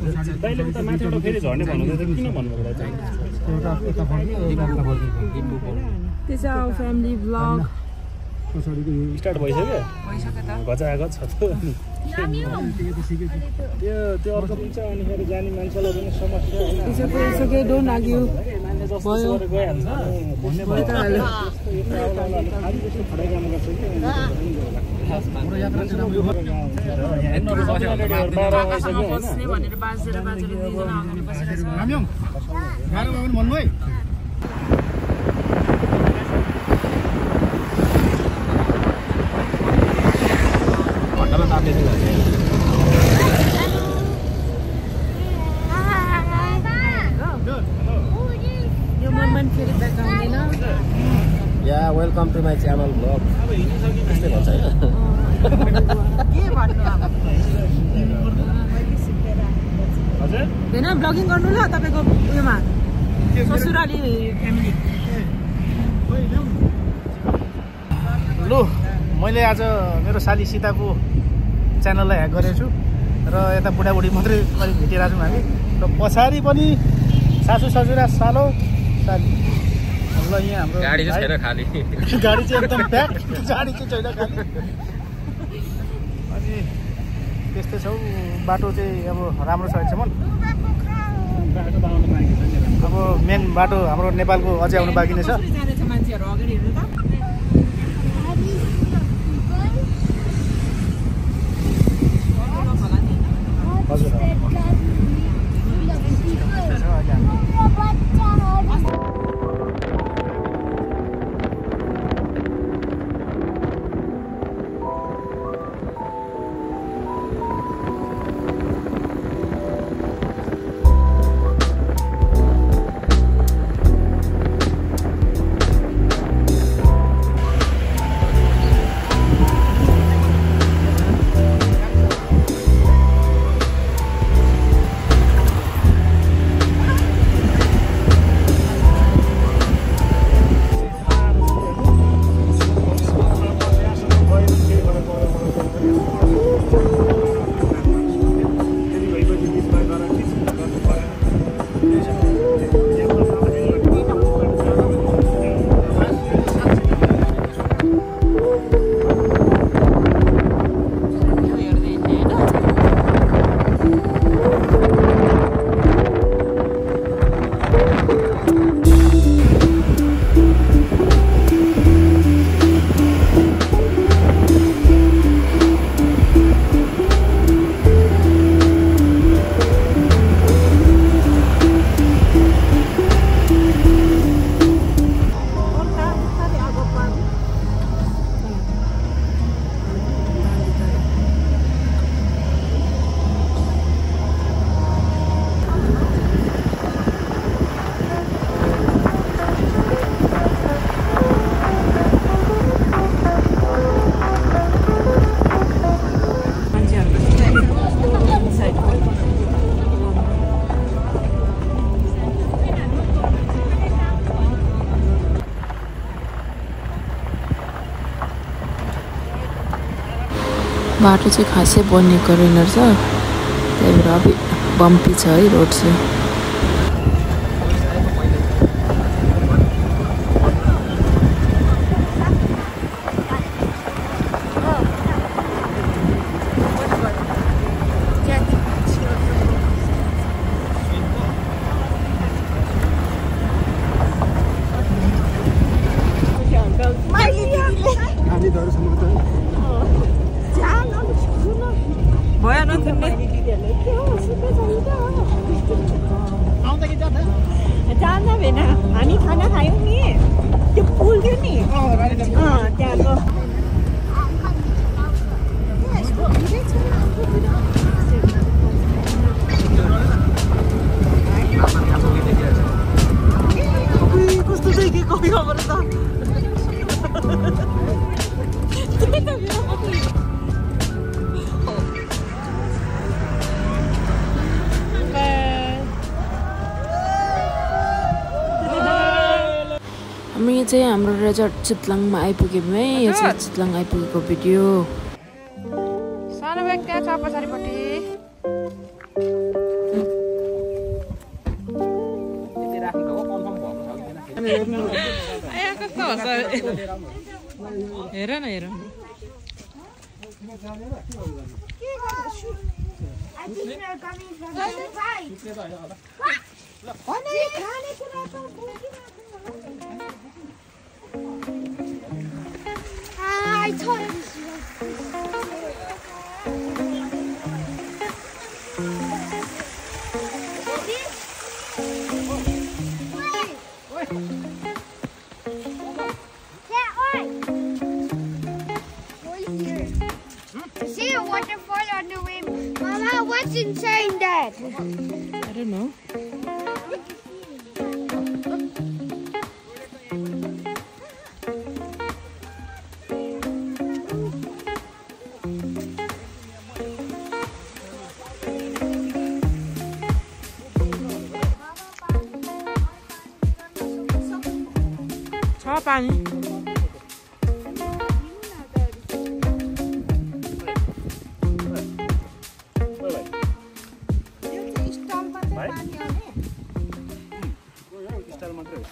दाइले उता माथिबाट फेरि झर्ने भन्नुहुँदै किन भन्नुभयो चाहिँ This is our family vlog. Start भइसक्यो गजागज छ त्यो अर्को पनि छ अनि फेरि जाने मान्छेलाई पनि समस्या It's okay, don't argue. भयो गइहाल्छ Yeah, welcome to my channel vlog. हैन ब्लगिङ गर्नु ल तपाईको उयोमा ससुराली फ्यामिली लु मैले आज मेरो साली सीताको च्यानललाई ह्याक गरेको छु र यता बुढाबुढी मात्रै अलि भेटिरहेको छौँ हामी र पछाडि पनि सासू ससुरा सालो साली ल यहाँ हाम्रो गाडी चाहिँ छैन खाली गाडी चाहिँ एकदम प्याक गाडी चाहिँ छैन खाली अनि त्यस्तै छ बाटो चाहिँ अब राम्रो छ अहिलेसम्म अब मेन बाटो हाम्रो नेपालको अझै आउनु बाँकी नै छ हजुर बाटो चाहिँ खासै बनिएको रहेन रहेछ त्यही भएर अब बम्पी छ है रोड चाहिँ हामी खाना खायौँ नि त्यो पुल थियो नि त्यहाँको कस्तो चाहिँ के कपी खबर त हामी चाहिँ हाम्रो रेजर्ट चितलाङमा आइपुग्यौँ है यो चाहिँ चितलाङ आइपुगेको भिडियो सानो ब्याग त्यहाँ छ पछाडिपट्टि कस्तो हुन्छ हेर न हेर What's inside that? I don't know. छ पानी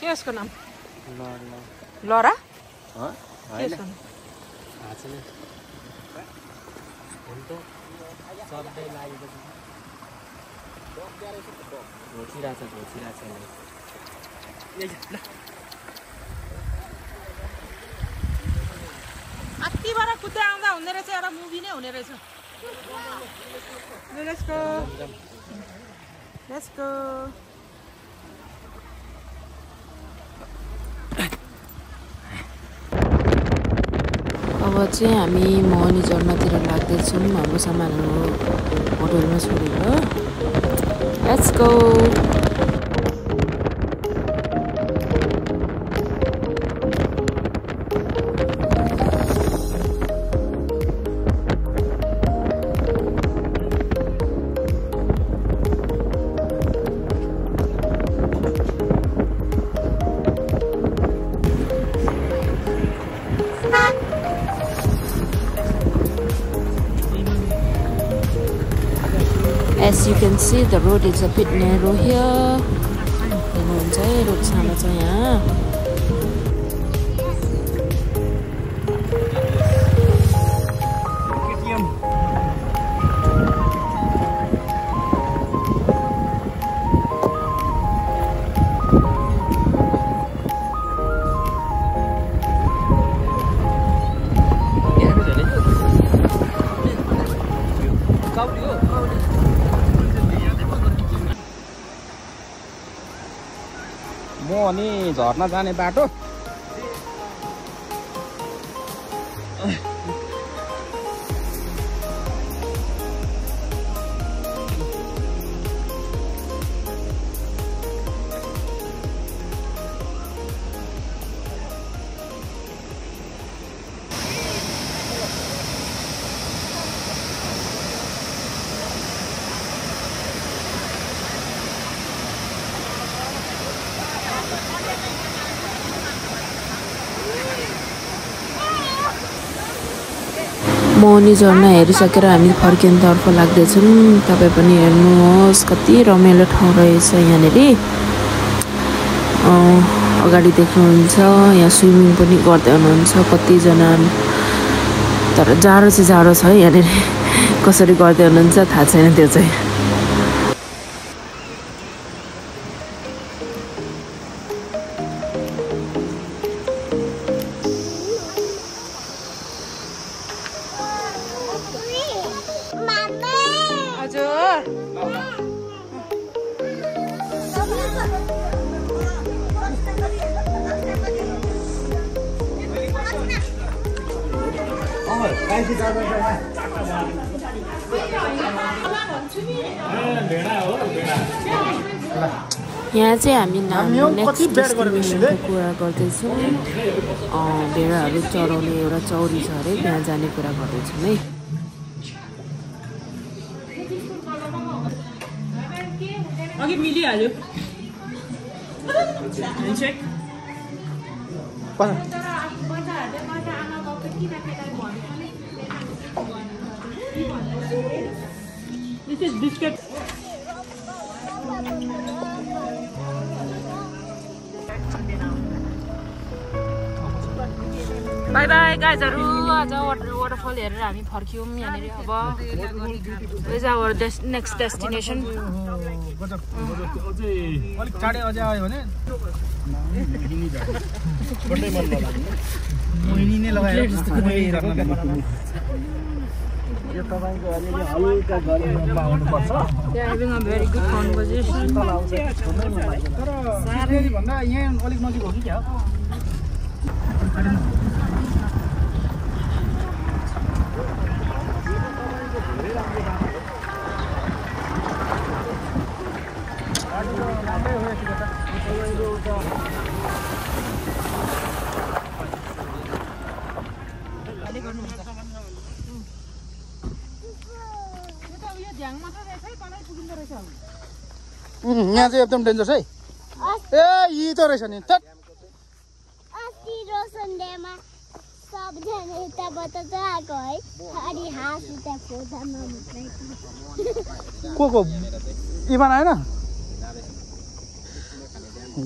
के यसको नाम लरा के यसको नाम अतिबाट कुद्दै आउँदा हुँदो रहेछ एउटा मुभी नै हुने रहेछ Let's go. अब चाहिँ हामी मोहनी झरनातिर लाग्दैछौँ हाम्रो सामानहरू होटलमा छोडेर let's go As you can see, the road is a bit narrow here. हेर्नुहुन्छ है रोड सानो छ यहाँ मोहनी झर्ना जाने बाटो मोहनी झरना हेरिसकेर हामी फर्किनतर्फ लाग्दैछौँ तपाईँ पनि हेर्नुहोस् कति रमाइलो ठाउँ रहेछ यहाँनिर अगाडि देख्नुहुन्छ यहाँ स्विमिङ पनि गर्दै हुनुहुन्छ कतिजना तर जाडो चाहिँ जाडो छ यहाँनिर कसरी गर्दै हुनुहुन्छ थाहा छैन त्यो चाहिँ यहाँ चाहिँ हामी नेक्स्ट डेस्टिनेसनको कुरा गर्दैछौँ भेडाहरू चराउने एउटा चौरी छ अरे त्यहाँ जाने कुरा गर्दैछौँ है अघि मिलिहाल्यो This is biscuit. Bye bye गाइजहरु आज वाटरफल हेरेर हामी फर्क्यौं यहाँनेरि अब इज आवर नेक्स्ट डेस्टिनेसन अलिक चाँडै अझै आयो भने मोहिनी नै लगाएर यो तपाईको अलिअलि हल्का गरममा आउनुपर्छ They are having a very good conversation. तर सारै भन्दा यहाँ अलिक नजिक हो कि क्या यहाँ चाहिँ एकदम डेन्जर है ए यी त रहेछ नि त अस्ति रोशनडेमा सबजना यताबाट त आएको है अनि हाँस उता खोज्दामा को इमान आएन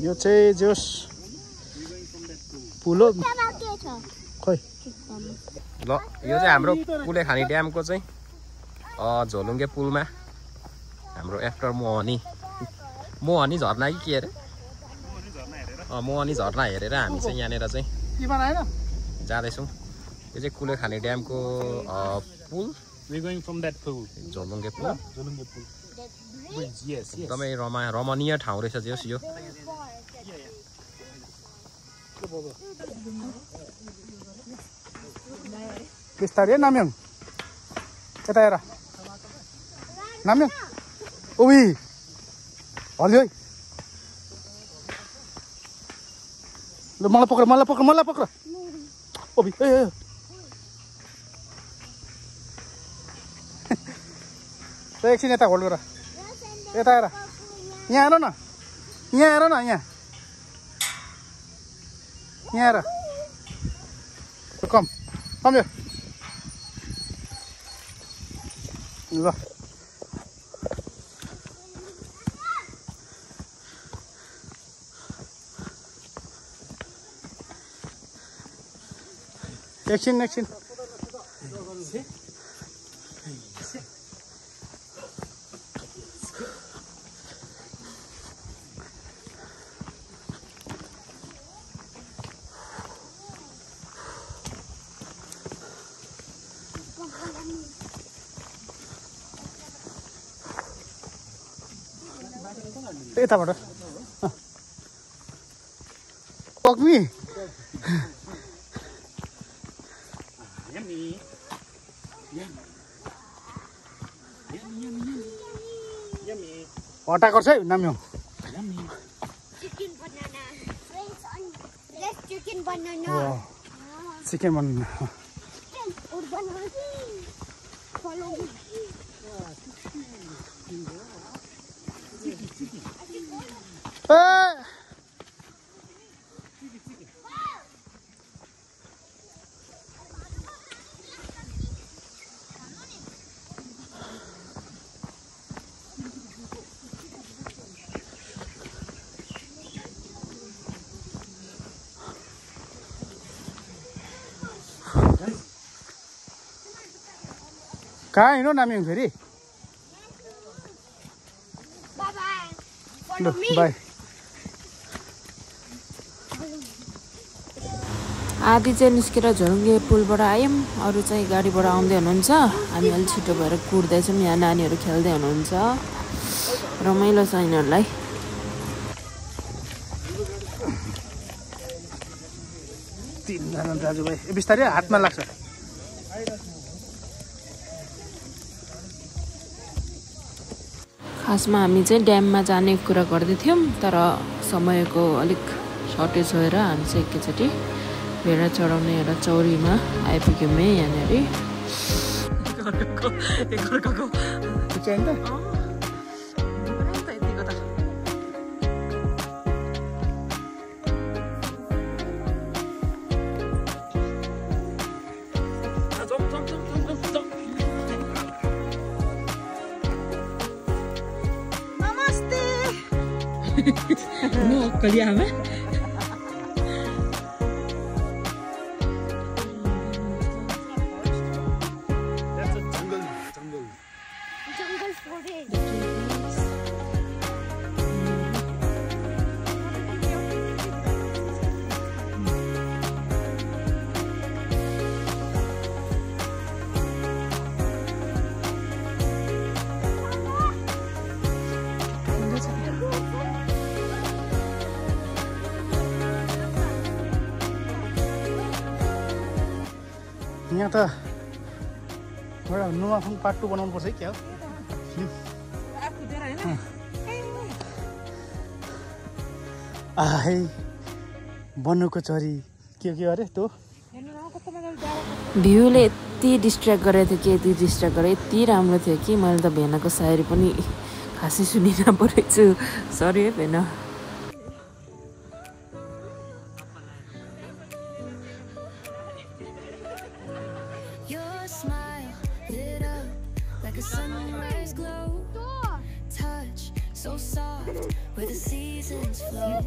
यो चाहिँ जोस पुल हो खोइ ल यो चाहिँ हाम्रो कुलेखानी ड्यामको चाहिँ झोलुङ्गे पुलमा हाम्रो आफ्टर मोहनी झरना कि के अरे मोहनी झरना हेरेर हामी चाहिँ यहाँनिर चाहिँ इमान आएन जाँदैछौँ यो चाहिँ कुलेखानी ड्यामको पुल We going from that pool. झोलुङ्गे पुल Zolunge pool. Yes, yes. एकदमै रमणीय ठाउँ रहेछ जोस यो बिस्तारै नाम्यङ यता हेर नाम्यङ ओइ हल्यो है ल मलाई पक्र ओबी ए एकछिन यता होल्ड गर यता हेर यहाँ हेर न यहाँ हेर कम यो ल एकछिन यताबाट पक्मी हटा गर्छ है नाम्यौ chicken banana. Chicken banana Follow me. कहाँ हिँड्नु नामी फेरि Follow me. बाई आदि चाहिँ निस्केर झोलुङ्गे पुलबाट आयौँ अरू चाहिँ गाडीबाट आउँदै हुनुहुन्छ हामी अलि छिटो भएर कुर्दैछौँ यहाँ नानीहरू खेल्दै हुनुहुन्छ रमाइलो छ यिनीहरूलाई तीनजना दाजुभाइ बिस्तारै हातमा लाग्छ खासमा हामी चाहिँ ड्याममा जाने कुरा गर्दै थियौँ तर समयको अलिक सर्टेज भएर हामी चाहिँ एकैचोटि भेडा चढाउने एउटा चौरीमा आइपुग्यौँ है यहाँनिर यहाँ त एउटा नुवाफुङ पार्ट 2 बनाउनु पर्छ है क्या हो आइ बन्नुको चरी के अरे त्यो भ्यूले यति डिस्ट्र्याक्ट गरेको थियो कि यति राम्रो थियो कि मैले त भेनाको सायरी पनि खासै सुनिन परेको छु सरी है भेना Where the seasons flow,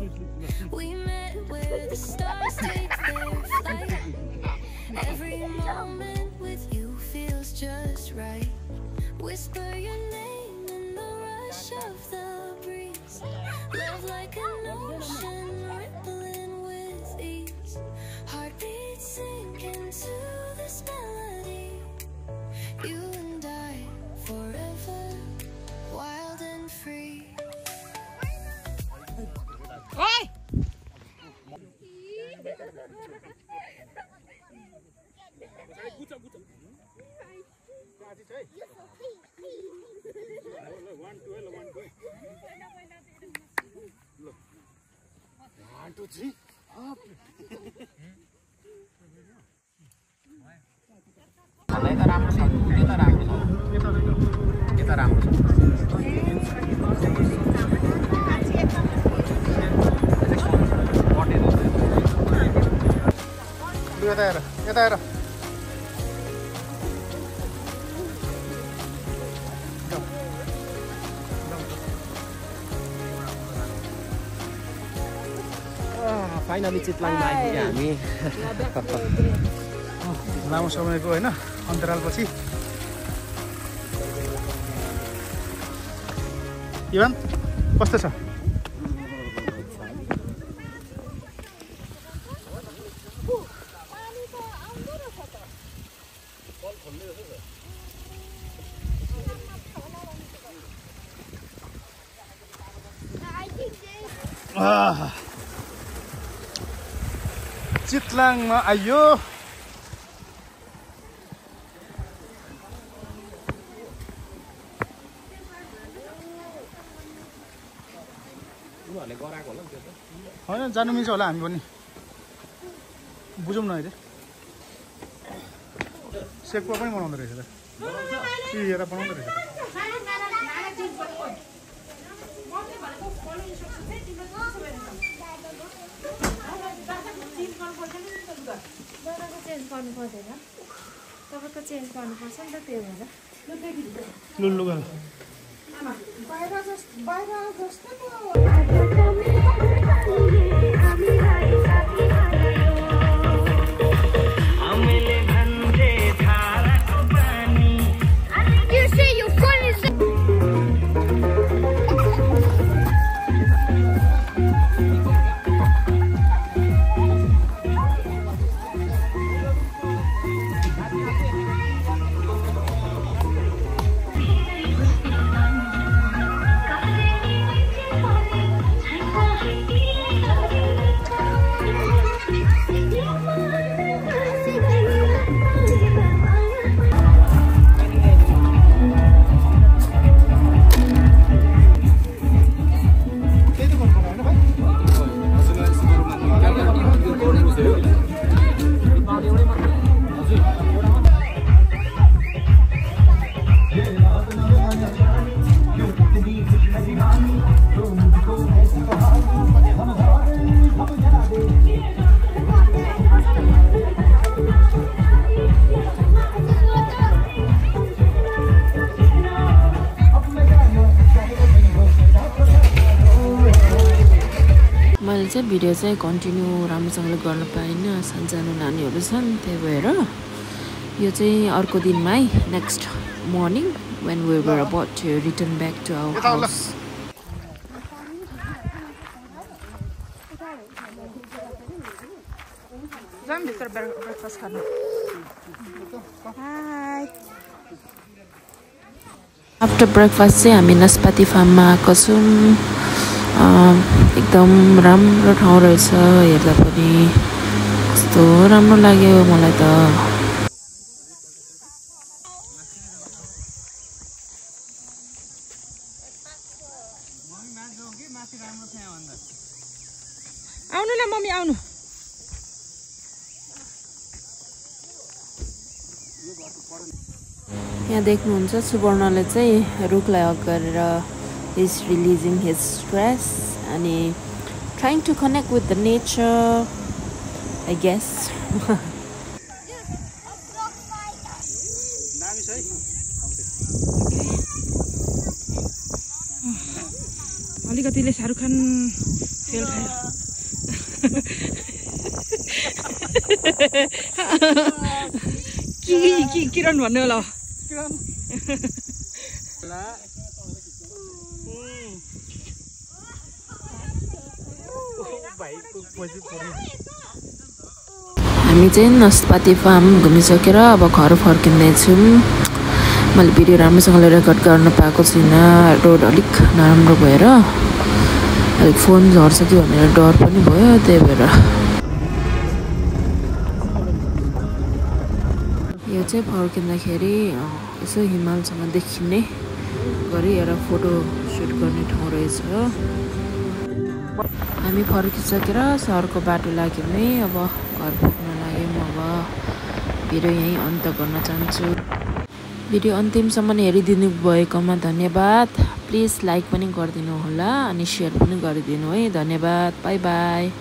we met where the stars take their flight. Every moment with you feels just right. Whisper your name in the rush of the breeze. Love like an ocean rippling with ease. Heartbeats sink into this melody. You and I forever, wild and free. Oi! यता हेर finally चितवनमा आइपुग्यो हामी लामो समयको होइन अन्तरालपछि इvan कस्तो छ चितलाङमा आइयो होइन जानु मिल्छ होला हामी पनि बुझौँ न अहिले सेकुवा पनि बनाउँदो रहेछ त हेर बनाउँदो रहेछ तपाईँको चेन्ज गर्नुपर्छ नि त त्यो भएर लुल्लु गल बाहिर जस्तो मैले चाहिँ भिडियो चाहिँ कन्टिन्यू राम्रोसँगले गर्न पाइनँ सानसानो नानीहरू छन् त्यही भएर यो चाहिँ अर्को दिनमा है next morning when we were about to return back to our house. breakfast खानु हाय आफ्टर ब्रेकफास्ट चाहिँ हामी नास्पाती फार्ममा आएको छौँ एकदम राम्रो ठाउँ रहेछ हेर्दा पनि कस्तो राम्रो लाग्यो मलाई त आउनु न मम्मी आउनु यहाँ देख्नुहुन्छ सुवर्णले चाहिँ रुखलाई हग गरेर इज रिलिजिङ हिज स्ट्रेस अनि trying to connect with the nature I guess अलिकतिले शाहरुख खान फेल खायो किरण भन्नु होला हामी चाहिँ नास्पाती फार्म घुमिसकेर अब घर फर्किँदैछौँ मैले भिडियो राम्रोसँगले रेकर्ड गर्न पाएको छुइनँ रोड अलिक नराम्रो भएर अलिक फोन झर्छ कि भनेर डर पनि भयो त्यही भएर यो चाहिँ फर्किँदाखेरि यसो हिमालसँग देखिने गरी एउटा फोटो सुट गर्ने ठाउँ रहेछ हामी फर्किसकेर सहरको बाटो लाग्यौँ है अब घर पुग्न लाग्यौँ अब भिडियो यहीँ अन्त गर्न चाहन्छु भिडियो अन्तिमसम्म हेरिदिनु भएकोमा धन्यवाद प्लिज लाइक पनि गरिदिनु होला अनि सेयर पनि गरिदिनु है धन्यवाद बाई बाई